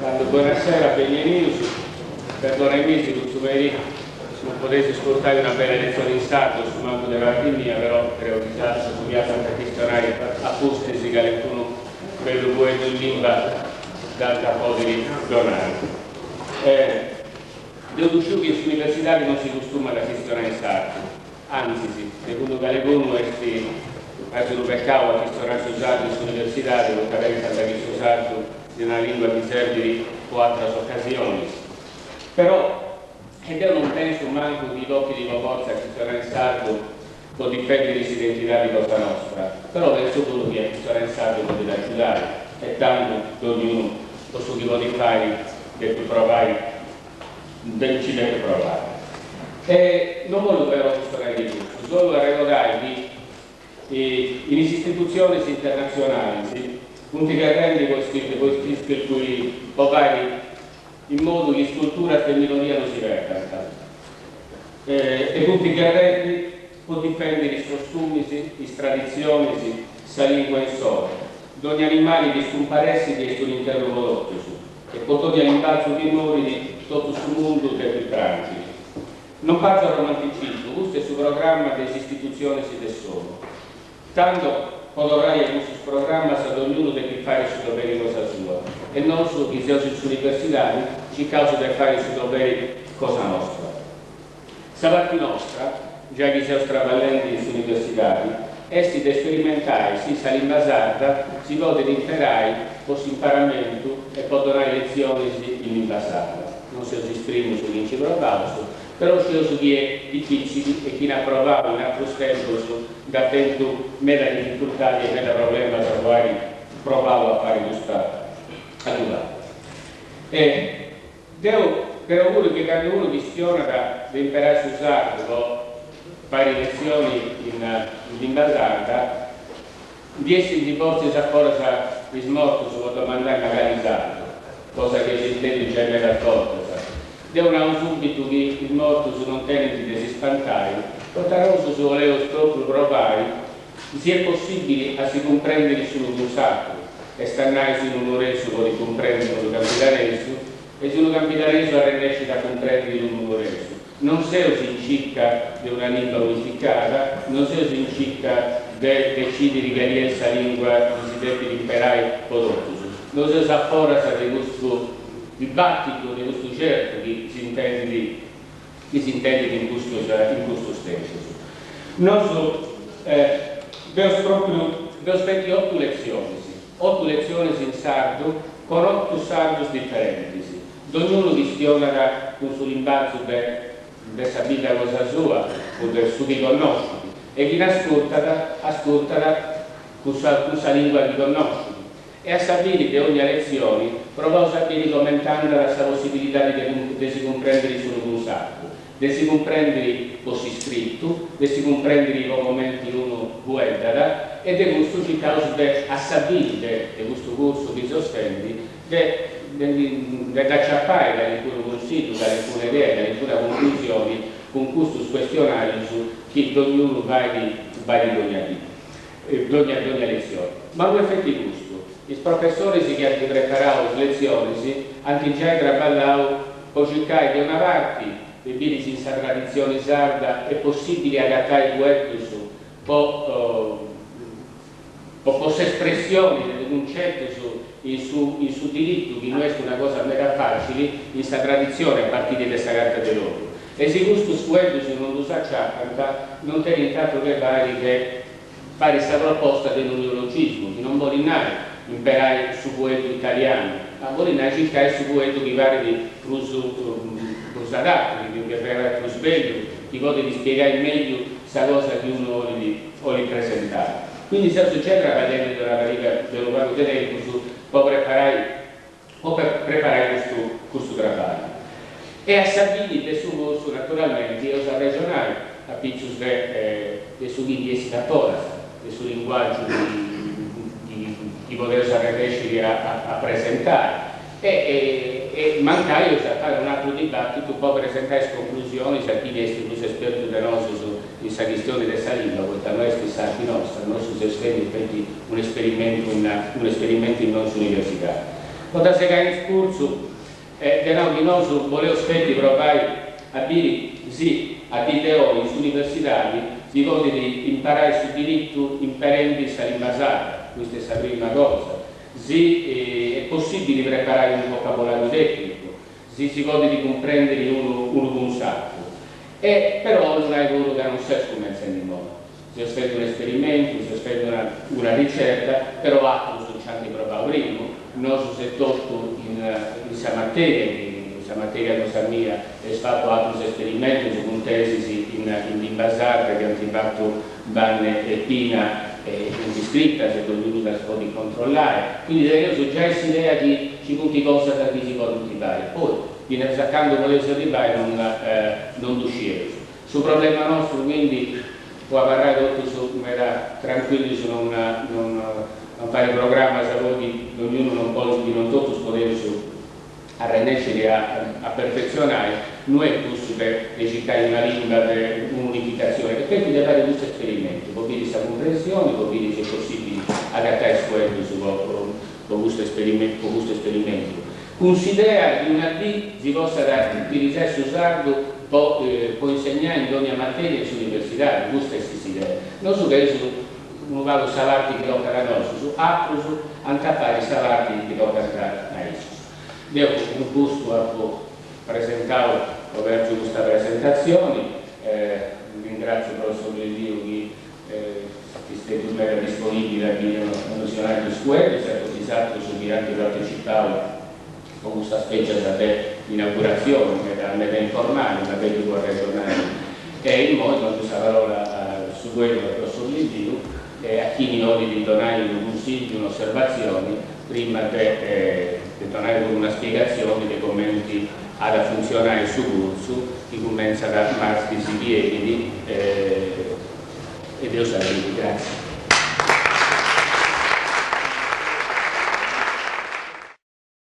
Tando bonasera, beni 'enius, perdonaimì si custu merì non podeis ascurtai una bella letzioni in sardu, a su mancu de parti mia, però creu chi su chi apant a chistionai a pustis calincunu bellu fueddu in limba dd'ant a podiri donai. Deu ddu sciu chi in s'universidadi non si custumat a chistionai in sardu, Antzis, segundu calecunu est casi unu pecau a chistionai su sardu in s'universidadi poita pensant chi su sardu siat una lingua chi serbit po atras ocasionis. Però, e deu non pensu mancu chi tochit po fortza a chistionai in sardu po difendiri s'identidadi cosa nostra, però pensu puru chi a chistionai in sardu podit agiudai e tandu dognunu po su chi podit fai depit provai nci depit provai. E non bollu però chistionai de custu, 'ollu arregodai chi in is istitutzionis internatzionalis funt gherrendi po po fai in modu chi is culturas de minoria no si perdant e funt gherrendi po difendiri is costumis, is traditzionis, sa lingua insoru. Dogna animali chi scumparessit est un'interru po totus e po dogna limbazu chi morit totu su mundu depit prangiri. Non pargiat romanticismu, custu est su programma de is istitutzionis de s'ONU. Tando, po torrai a custus programmas dognunu depit fari su doveri cosa sua e nosu chi seus in s'universidadi circaus de fari su doveri cosa nostra. Sa parti nostra, giai chi seus traballendi in s'universidadi, est de sperimentai si sa limba sarda si podit imperai po s'imparamentu e po donai letzionis in limba sarda. Non seus is primus chi nci provaus, però scieus chi est dificili e chini at provau in atrus tempus nd'at tentu meda dificultadi e meda problemas po airi provau a fari custa a ddu fai. E Deu creu puru chi candu unu chistionat de imperai su sardu po fari letzioni in limba sarda, ndi essint fortzis a foras is mortus po domandai ma cali sardu, cosa chi eus intendiu giai medas bortas. Deu nau subitu chi is mortus non tenint de si spantai, poita nosus 'oleus propriu provai si est possibili a si cumprendiri s'unu cun s'atru, est a nai si unu nuoresu podit cumprendiri unu campidanesu e si unu campidanesu arrennescit a cumprendiri unu nuoresu. Non seus in circa de una limba unificada, non seus in circa de decidiri cali est sa lingua chi si depit imperai po totus. Nosu seus a foras de custu dibattitu, de custu certu chi s'intendit chi s'intendit in custus in custus tempus. Nosu feus propriu feus feti otu letzionis, otu letzionis in sardu con otu sardus diferentis, dognunu chistionat cun su limbazu de de sa bidda cosa sua o de su chi connoscit e chini ascurtat ascurtat cun sa cun sa lingua chi connoscit. E a sa fini de ogna letzioni provaus a biri comenti andat sa possibilidadi de de si cumprendiri s'unu cun s'atru, de si cumprendiri po s'iscritu, de si cumprendiri po comenti unu fueddat e de custu circaus de a sa fini de de custu cursu chi seus fendi de de de dd'aciapai calincunu cunsillu, calincuna idea, calincuna conclusioni cun custus questionarius chi dognunu fait fait dogna dì. Dogna dogna letzioni. Ma no est feti custu, is professoris chi ant preparau is letzionis ant giai traballau po circai de una parti de biri si in sa traditzioni sarda est possibili agatai fueddus po po s'espressioni de cuncetus in su in su diritu chi no est una cosa meda facili in sa traditzioni a partiri de sa Carta de Logu E si custus fueddus non ddus aciapant, non tenint atru che fàiri che fàiri sa proposta de unu neologismu, chi non bolit nai imperai su fueddu italianu, ma bolit nai circai su fueddu chi parit prus prus adatu, chi parit prus bellu, chi podit ispiegai megliu sa cosa chi unu 'olit 'olit presentai. Quindi seus giai traballendi de una pariga de unu pagu de tempus po preparai po preparai custu custu traballu. E a sa fini de su cursu naturalmenti eus a arrexonai a pitzus de de su chi ndi essit a foras, de su linguàgiu chi chi podeus arrennesciri a a presentai e e mancai eus a fai un'atru dibattitu po presentai is conclusionis a chini est prus espertu de nosus in sa chistioni de sa limba, poita no est s'arti nostra, nosu seus fendi feti un'esperimentu in un'esperimentu innoi in s'universidadi. Po dda segai in curtzu, deu nau chi nosu boleus feti provai a biri si a dì de oi in s'universidadi si podit imparai su diritu imperendi sa limba sarda, custa est sa prima cosa, si est possibili preparai unu vocabolariu tecnicu, si si podit cumprendiri unu unu cun s'atru. E però 'ollu nai puru ca non seus cumentzendi immoi, seus fendi un'esperimentu, seus fendi una una ricerca, però atrus nci ant provau primu, nosus etotu in in sa materia, in sa materia cosa mia, eus fatu atrus esperimentus cun tesis in in limba sarda chi ant fatu Vanne e Pina e funt scritas e dognunu ddas podit controllai, quindi teneus giai s'idea chi nci funt cosas chi si podint fai, poi finas a candu podeus arribai non non ddu scieus. Su problema nostru quindi po abarrai totus meda trancuillus non non non fai programmas poi chi dognunu non podit chi non totus podeus arrennesciri a perfetzionai, no est cussu de de circai una limba de un'unificatzioni, est feti de fai custu esperimentu po biri sa cumprensioni, po biri si est possibili agatai is fueddus po po custu po custu esperimentu, cun s'idea chi una dì si possat utilizai su sardu po po insegnai in dogna materia in s'universidadi, custa est s'idea. Nosu feus unu pagu sa parti chi tocat a nosus, atrus ant a fai sa parti chi tocat a issus. Deu cun custu apu presentau, obergiu custa presentatzioni, ringratziu professor Lilliu chi est stetiu meda disponibili a biri a nosi 'onai dus fueddus e a totu is atrus chi ant partecipau po custas spècias de inauguratzioni meda meda informali ma bellu po arrexonai. E immoi dongu sa parola a su fueddu a professor Lilliu e a chini 'olit donai unu cunsigliu, un'osservatzioni, prima de de donai puru una spiegatzioni de comenti at a funtzionai su cursu chi cumentzat martis chi 'enit e Deus s'agiudit. Gratzias.